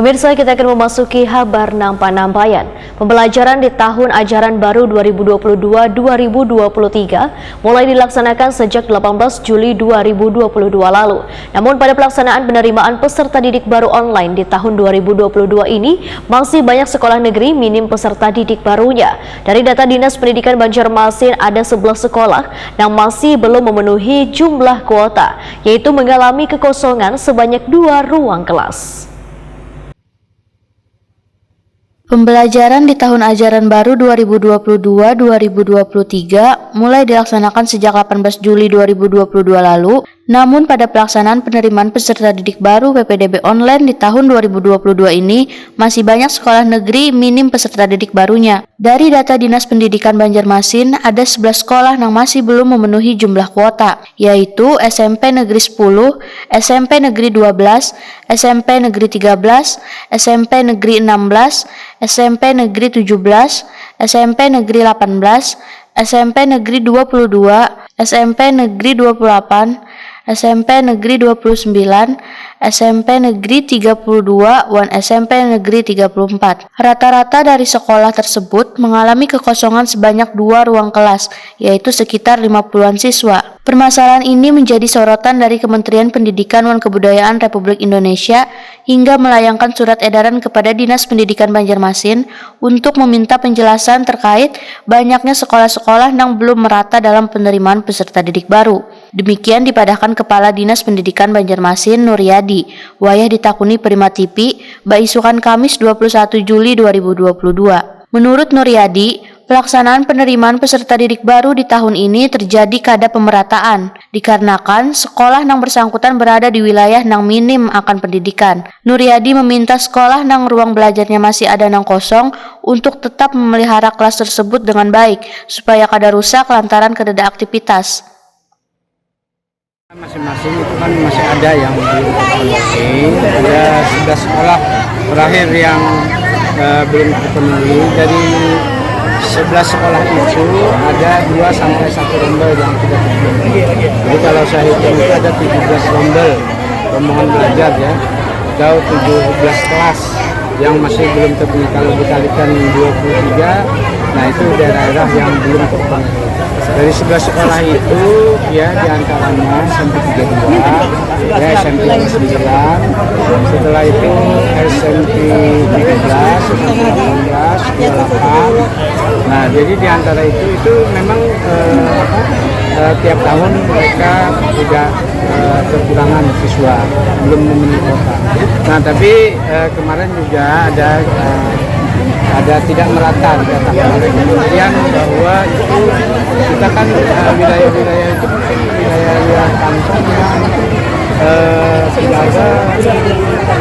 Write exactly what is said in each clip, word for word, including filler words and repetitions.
Pemirsa, kita akan memasuki habar nang panampaian. Pembelajaran di tahun ajaran baru dua ribu dua puluh dua dua ribu dua puluh tiga mulai dilaksanakan sejak delapan belas Juli dua ribu dua puluh dua lalu. Namun, pada pelaksanaan penerimaan peserta didik baru online di tahun dua ribu dua puluh dua ini, masih banyak sekolah negeri minim peserta didik barunya. Dari data Dinas Pendidikan Banjarmasin, ada sebelas sekolah yang masih belum memenuhi jumlah kuota, yaitu mengalami kekosongan sebanyak dua ruang kelas. Pembelajaran di tahun ajaran baru dua ribu dua puluh dua dua ribu dua puluh tiga mulai dilaksanakan sejak delapan belas Juli dua ribu dua puluh dua lalu, namun pada pelaksanaan penerimaan peserta didik baru P P D B online di tahun dua ribu dua puluh dua ini, masih banyak sekolah negeri minim peserta didik barunya. Dari data Dinas Pendidikan Banjarmasin, ada sebelas sekolah yang masih belum memenuhi jumlah kuota, yaitu S M P Negeri sepuluh, S M P Negeri dua belas, S M P Negeri tiga belas, S M P Negeri enam belas, S M P Negeri tujuh belas, S M P Negeri delapan belas, S M P Negeri dua puluh dua, S M P Negeri dua puluh delapan, S M P Negeri dua puluh sembilan, S M P Negeri tiga puluh dua, wan S M P Negeri tiga puluh empat. Rata-rata dari sekolah tersebut mengalami kekosongan sebanyak dua ruang kelas, yaitu sekitar lima puluhan siswa. Permasalahan ini menjadi sorotan dari Kementerian Pendidikan wan Kebudayaan Republik Indonesia hingga melayangkan surat edaran kepada Dinas Pendidikan Banjarmasin untuk meminta penjelasan terkait banyaknya sekolah-sekolah yang belum merata dalam penerimaan peserta didik baru. Demikian dipadahkan Kepala Dinas Pendidikan Banjarmasin, Nuryadi, wayah ditakuni Prima T V, baisukan Kamis dua puluh satu Juli dua ribu dua puluh dua. Menurut Nuryadi, pelaksanaan penerimaan peserta didik baru di tahun ini terjadi kada pemerataan, dikarenakan sekolah yang bersangkutan berada di wilayah yang minim akan pendidikan. Nuryadi meminta sekolah yang ruang belajarnya masih ada yang kosong untuk tetap memelihara kelas tersebut dengan baik, supaya kada rusak lantaran kadada aktivitas. Masing-masing itu kan masih ada yang belum terpenuhi. Ada sebelas sekolah terakhir yang, eh, belum terpenuhi. Dari sebelas sekolah itu ada dua sampai satu rombel yang tidak terpenuhi. Jadi kalau saya hitung itu ada tujuh belas rombel rombongan belajar, ya, atau tujuh belas kelas yang masih belum terpenuhi. Kalau dikalikan dua puluh tiga, nah, itu daerah-daerah yang belum terpenuhi. Dari sebelas sekolah itu, ya, diantaranya S M P tiga dua, ya, S M P sembilan, setelah itu S M P tiga belas, S M P delapan belas, dua delapan. Nah, jadi di antara itu, itu memang, eh, apa, eh, tiap tahun mereka juga, eh, kekurangan siswa, belum memenuhi kuota. Nah, tapi, eh, kemarin juga ada, eh, ada tidak merata dikatakan oleh kementerian bahwa itu kita kan, eh, wilayah-wilayah itu mungkin wilayah-wilayah kampung yang, eh, tidak ada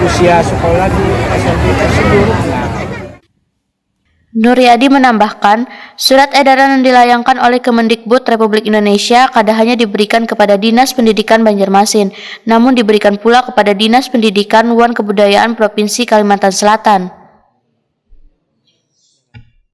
usia sekolah di S M P tersebut. Nah, Nuryadi menambahkan, surat edaran yang dilayangkan oleh Kemendikbud Republik Indonesia kada hanya diberikan kepada Dinas Pendidikan Banjarmasin, namun diberikan pula kepada Dinas Pendidikan wan Kebudayaan Provinsi Kalimantan Selatan.